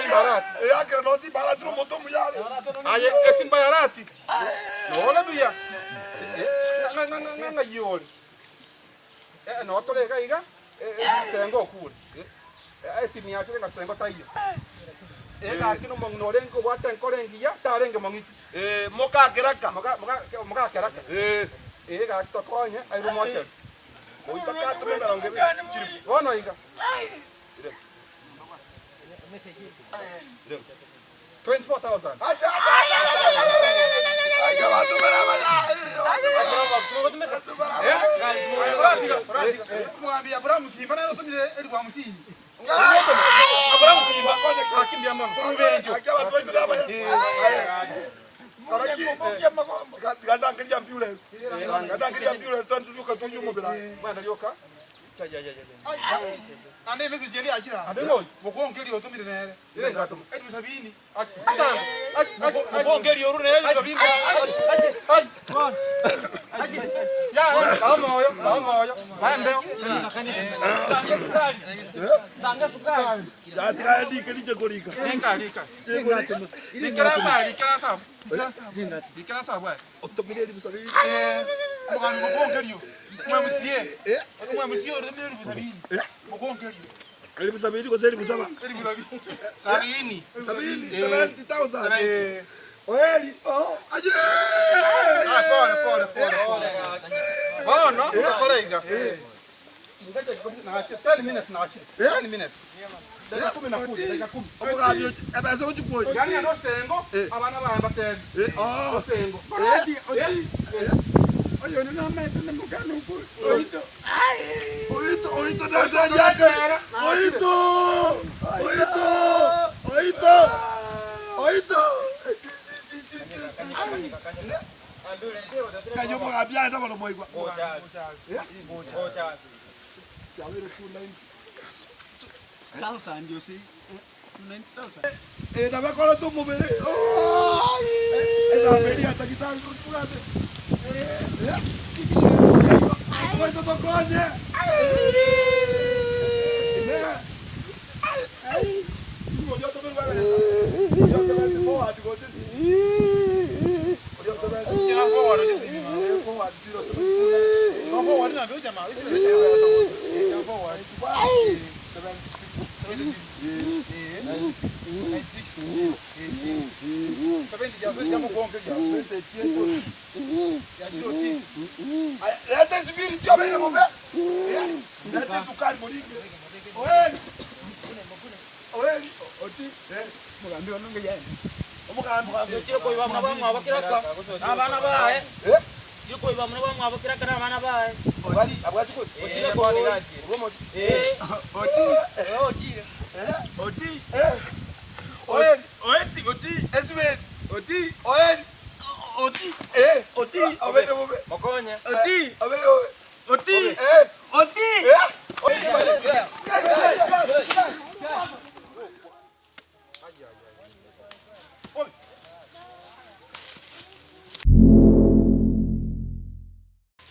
Simbarati. Eh, akere nosi barati nomoto omuyare Aye, esimba yarati. No le biya. Eh, nga nga nga nga yoli. Eh, no tore ga iga. Eh, sengo okure. Eh, esimi yacho nga sengo taiyo. Eh, gaki no mong'ina orenge obwate enkoro engiya, tarenge mong'iti. Eh, mokakeraka Moka moka moka keraka. Eh, Eh, gaki tokonye airu mocheri. oibakatome mirongo ebere chiri Bono iga. 24,000. Acha, acha, acha, acha, acha, acha. Acha, bantu Eh? Oratiga, oratiga. Mwambia Abrahamu Simba naye otumire eri bwa musinyi. Abrahamu Simba akimbia mama. Rubenjo. Acha, bantu baitu nabaya. Karaki, gandangeria ambulance. Gandangeria ambulance, twanduka tuyumubira. Mwana lyoka. Cha ya ya ya. Ande message eri akira. Ande ngoyi. Mukwongeri otumire nere. Ile ngatuma. Eri sabini. Atanga. Mukwongeri oru nere sabini. Ai. Ya, ya, moyo, moyo. Maembeo. Yatirandike kurika. Rika, rika. Rikera sa, rikera sa. Rikera sa bwa. Otumire eri sabini. Eh, Mugambi mukwongeri. Elifu sabini gose elifu saba? Sabini. Sabini, Eh. 70,000. 70. Oeri, oh, aye! Ah, pole pole pole pole. Bono okora iga. Ngacha nache 10 minutes nache. 10 minutes. Dakika kumi na kuja, dakika kumi. Omogambi ochi- ebesa ochikwoyi. Yani ano sengo Eh. abana baye batebe. Eh, oh. Osengo. Eh, eh. Oito, oito, nase yake. Oito, oito, oito, oito. Kayo mogambi aye nabo nomoigwa. Eh, nabekorete omobere. Enamberi ya daktari gosibwate. Oito tokonye. Leta esibiri tiobeire bobe. Leta esukari moringe. Oeri. Oeri. Oti. Omogambi ono ngeyende. Omogambi. Abana baye. Eh? Chikoiba muno bamwabo kiraka na abana baye. Obari abwati ko. Ochire koi. Eh. Oti. Ochire. Oti. Oeri. Oeti oti. Esibiri. Oti. Oeri. Oti. Eh. Oti. Obeire bobe. Mokonye. Oti. Obeire bobe. Oti. Eh. Oti. Eh.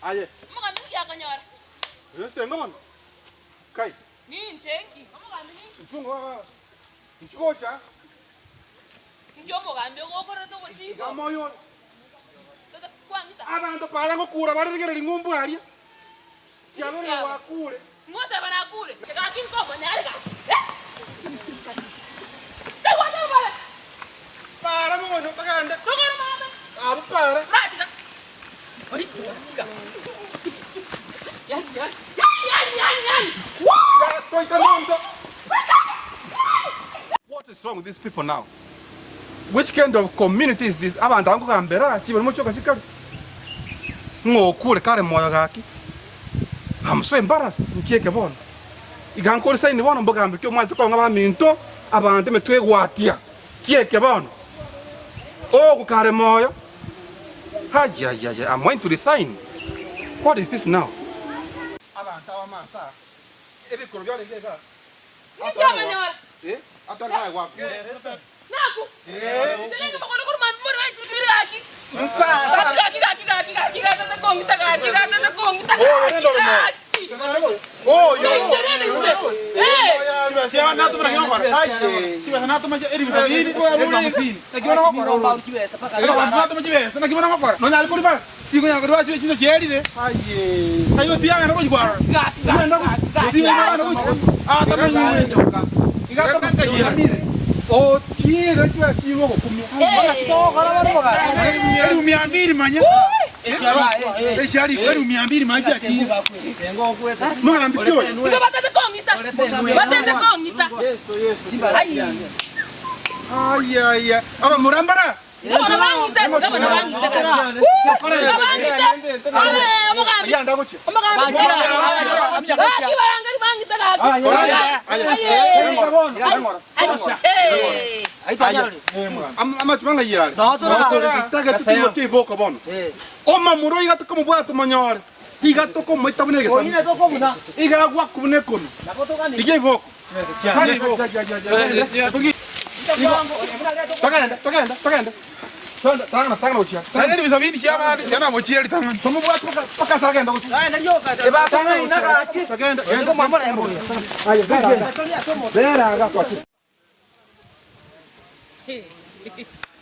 Aye. Omogambi nki akonyora? Sengo bono. Kai. Ninche nki? Omogambi ninki? Mchungo. Mchukocha. Nki omogambi ogokorete obosiko? Amoyo. Tata, kwang'ita. Abanto para ngokura bareregereri ng'umbu aria. Kiabere wakure. Ng'oteba nakure. Gaki nkomonyare gaki. Eh! Tegwateba bare. Para mono bagende. Togoro mama. Abu para. Ratiga. Yan, yan. Yan, yan, yan, yan. Ya, toita mondo. What is wrong with these people now? Which kind of community is this? Abanto abangokambera chibari mochoka chikare. Ng'okure kare moyo gaki. I'm so embarrassed. Nkieke bono. Iga nkore saini bono mbogambe ki omwanche kong'a baminto abanto emetwe egwatia. Kieke bono. Ogo kare moyo. Ayayaya, I'm going to resign. What is this now? Abanto abamansa ebikoro biarenge iga. Ninki amanyora? Eh? Atari naye gwakure. Naku. Inche ninki mokono korwa mambia more baisibiri gaki. Nsasa. Gaki, gaki, gaki, gaki, gaki, kong'ita gaki, gaki, kong'ita Oh, gaki, nendo rumo. gaki. Oh, yo. Inche rende inche. Eh. Gaki, gaki, gaki, gaki. Igo batete kong'ita. Batete kong'ita. Ai. Abamurambara. Igo bono bang'ite, igo bono bang'ite gaki. Igo bang'ite. Eh, omogambi. Yanda gochia. Omogambi. Gaki barangari bang'ite gaki. Aye. Eh. Amachuma ng'aiyare. Tage tutimoke iboko bono. Omamuro iga tokomobwata monyore. Iga tokomoita buna egesami. Iga gwakubuna ekono. Iga iboko. Kare iboko. Togenda, togenda, togenda. Togenda, tangana, tangana gochia. Tomobwate paka paka sagenda gochia. Tangana gochia. Togenda, genda. Aye, bera. Bera aga kwa.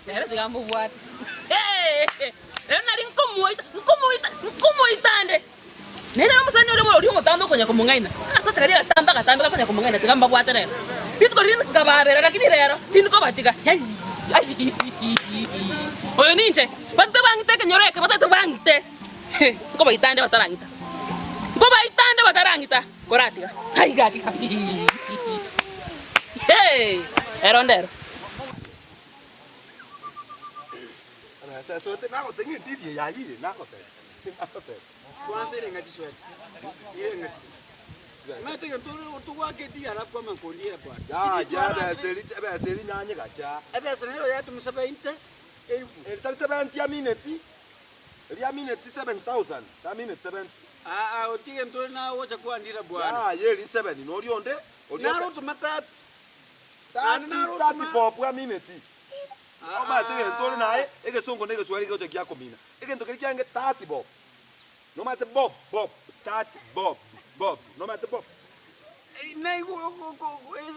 Rero tiga mbobwate. Rero nari nkomoita, nkomoita, nkomoita nde. Nere omosani oria oria omotambe okonya komong'aina, agasacha karia agatambe agatambe gakonya komong'aina tiga mbabwate rero. Rituko riria nkabaabera lakini rero tindi kobatiga. Yai! Oyo ninche, batete bang'ite ekenyoro eke batete bang'ite. Nkobaita ande batarang'ita. Nkobaita ande batarang'ita koratiga. Ai gaki Hey! Ero ndero. Omanyete egento ore naye, egesongo na egeswahili gegocha giakomina. Egento keria kiange 30 bob. Nomanyete bob, bob, 30 bob, bob, nomanyete bob?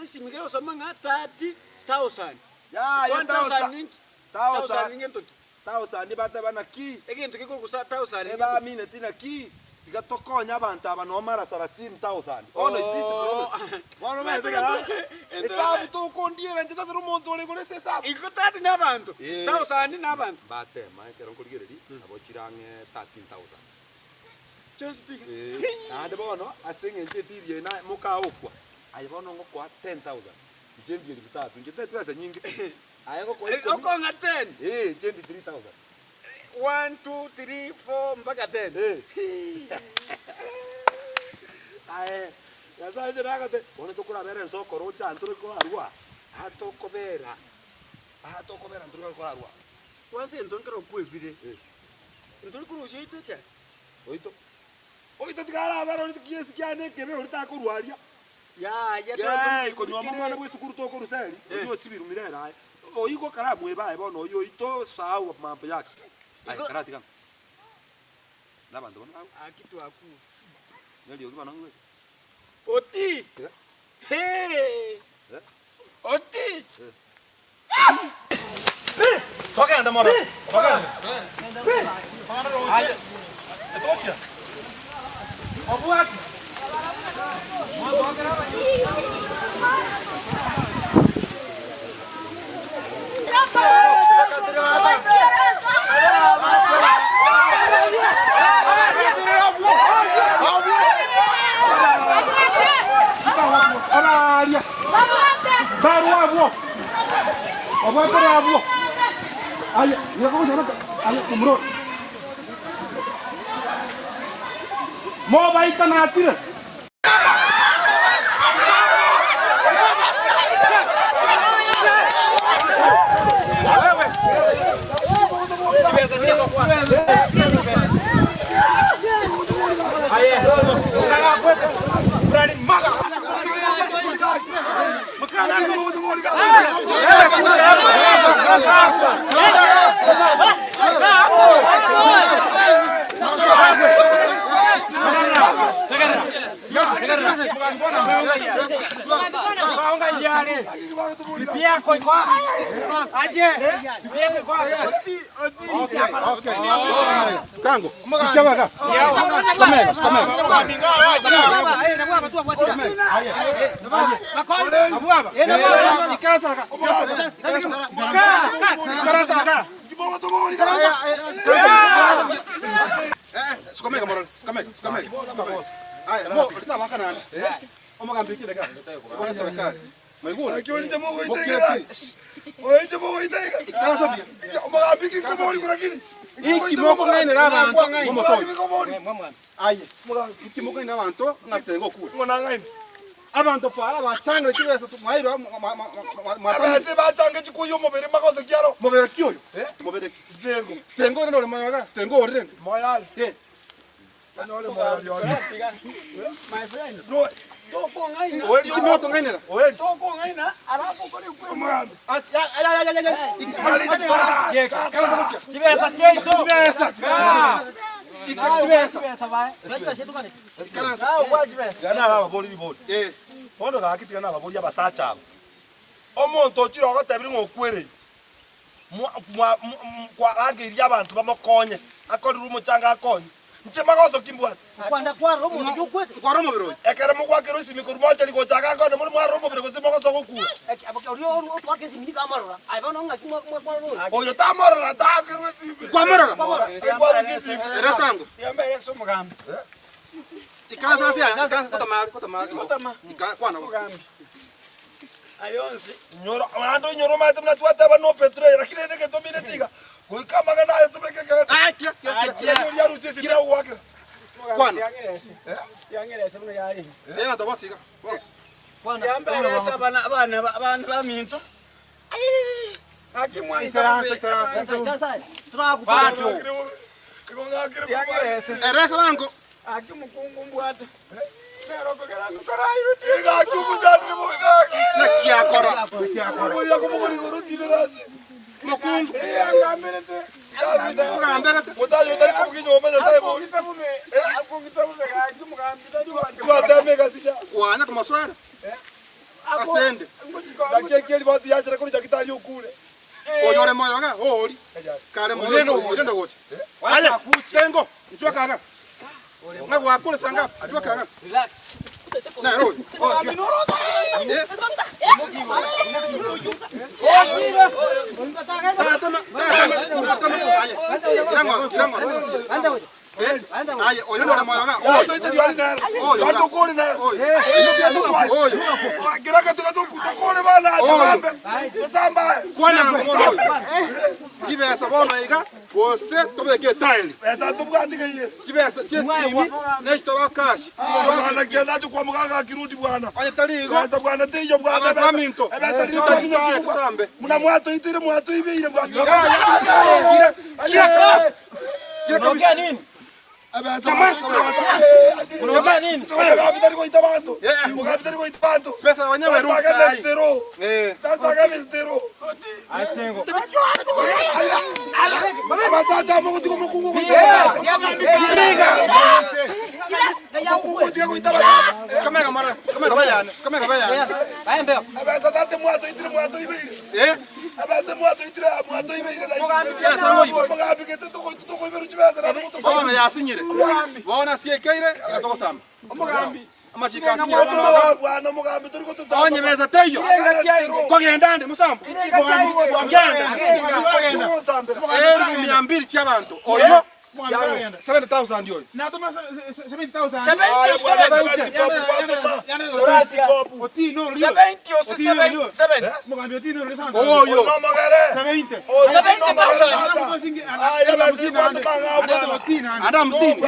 Esimi gegosoma ng'a 30,000. Yaya, One thousand ninki? thousand, Thousand ngento ki? thousand bateba naki? Egento gekogusa thousand ngento ki? Ebamineti naki? Tiga tokonye abanto aba noo mara sarasini thousand. Bono isi bono omanyete ekero esabu tokondiera inche tasire omonto ore igoro ase esabu. Igo tati na abanto, Eh. thousand na abanto. Mbatema ekero nkorigereria nabo chire ang'e 13,000. Chionsi pi. Eh, naende bono ase eng'encho etiri eye naye mokaokwa, aye bono ngokoa 10,000, inche ndie elfu tatu, inche tari chibesa nyinge, aye ngokoa ikomi, Okong'a ten. eh, inche ndie 3,000. One, two, three, four, mpaka ten. Aye, Nyasae inche nagote, bono tokorabera ense okorocha aa ntore korarua aa, aa tokobera, aa tokobera ntore korarua. Kwanza egento nkere okwebire, ntori korusia oito echae? Oito, oito tiga arabere oria kiesi kiane ekebe oria takorwa aria. Yaya, Yee, konywa omwana bwa esukuru tokorusa eri, oyio osibirwe mirere aye. Oyio gokaramweba aye bono oyio oito sahau mambo yake. Aye karatiga ng'a nabanto bono bago. Aki twakure. Neriogi bono ng'we. Oti. Tiga. Hee. Eh. Oti. Togende mono. Togende. Aye. Etochia. Obwati. Barwa abwo. Obwatore abwo. Aye, aye, omuro. Mobaita nachire. Abanto para bachangire chibesa mwairwa Abese bachange chikuya omobere magoso kiaro. Mobere ki oyo? Mobere ki? Sitengo. Sitengo rende ore moyo sitengo ore rende. Moyari. Eh. Onyore moyari ore. My friend. No. Tokong'aina. Oeri okong'ainera. Oeri. Tokong'aina alafu okore kwe. Chibesa chiaito. Chibesa. Chibesa. Tiga nababori ribori. Bono gaki tiga nababori abasacha aba. Omonto ochire ogotebire ng'a okwereire, mwa- mwa- mwa- kwarangeirie abanto bamokonye, akorire omochanga akonywe. Inche magoso ki mbwate? Kwanda kwarora omonto oyio okwete. Nkwarora omobere oyo. Ekero mogwakerwa esimi korwa mochari gocha iga nkonye more mwarora omobere gose mogoso gokura. Oria otwaka esimi nigo amorora. Aye bono ng'aki mwarora oyo? Oyo tamorora taakerwa esimi. Kwamorora? Nkwarusia esimi. Ere esango. Ikaransa ase aya, ikaransa, kotama are, kotama are igo. Ika, kwana bo. Inyora, naende oinyore omanyete buna twateba no betray, lakini rende egento omineti iga, goika amang'ana aye tobeke kende. Ah, kira, kira, kira. Lakini oria arusie esimi agogoakera. Kwana. Eh, abanto bonsi iga, bonsi. Ikaransa, ikaransa. Igo ng'akire korwa Eresa bango. Egaki omochandire bobe gaki. Naki akora? Omoria akomogora igoro otindere ase. Mokungu. Ogamberete. Motayo otari kobuga enyomba Nyasaye bori. Twatema egasi ya. Kwanya komosoera. Asende. Naki ekieri bati yachera korwa Nyagetari okure. Oyore moyo iga, oori. Kare moyo oirende gocha. Aya, tengo, inchwe kaga. Ng'a gwakure sanga, inchwe kaga. Nere oyo. Eh. Tatama, tatama, tatama. Aye. Irang'ora, irang'ora. Eh, aye, oyo nore moyo iga, oyo. Oyo iga. Oyo. Kwana na omwana oyo. Chibesa bono iga, gose tobeke etairi. Chibesa chiesimi na echitoba cash. Onye tari igo, abanto baminto, totari tosambe. Muna mwatoitire mwatoibeire Yaya, kira, kira, kira kabisa. Pesa wenyewe ruhusa hai. Eh. Sikamega mara, sikamega bayane, sikamega bayane. Eh? Bono yasinyire. Bono asiekeire, iga togosamba. Amachiko asinyire bono iga. Onye besa teiyo. Kogenda ande musambo. Ngenda. Elfu mia mbili chiabanto. Oyo 70,000 oyo. Oyo. Anda hamsini.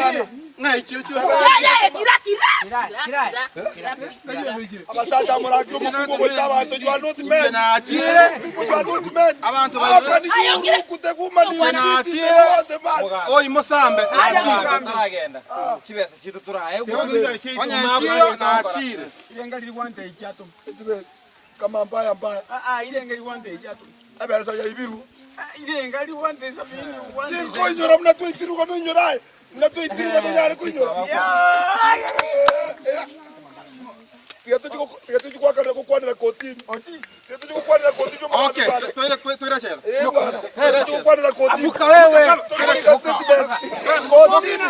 Ng'a ichiro chio. Yaya, kira, kira. Kira, kira. Abasacha murakire omokungu ogoita abanto you are not men. Inche nachire. You are not men. Abanto How baire. can you kuteguma ni Inche nachire. Oyi mosambe nachire. Onye nchiro nachire. Kama mbaya mbaya. Ebesa ya ibiru. Inkoinyora muna twitiruka noinyora. Muna twitiruka nonyare koinyora. Tiga tuchikwakanira gokwanera kotini. Tiga tuchikokwanera kotini. Okay, toire toire chela. Eh bwana. Tiga tuchikokwanera kotini. Afuka wewe. Tuchika statement. Kotini.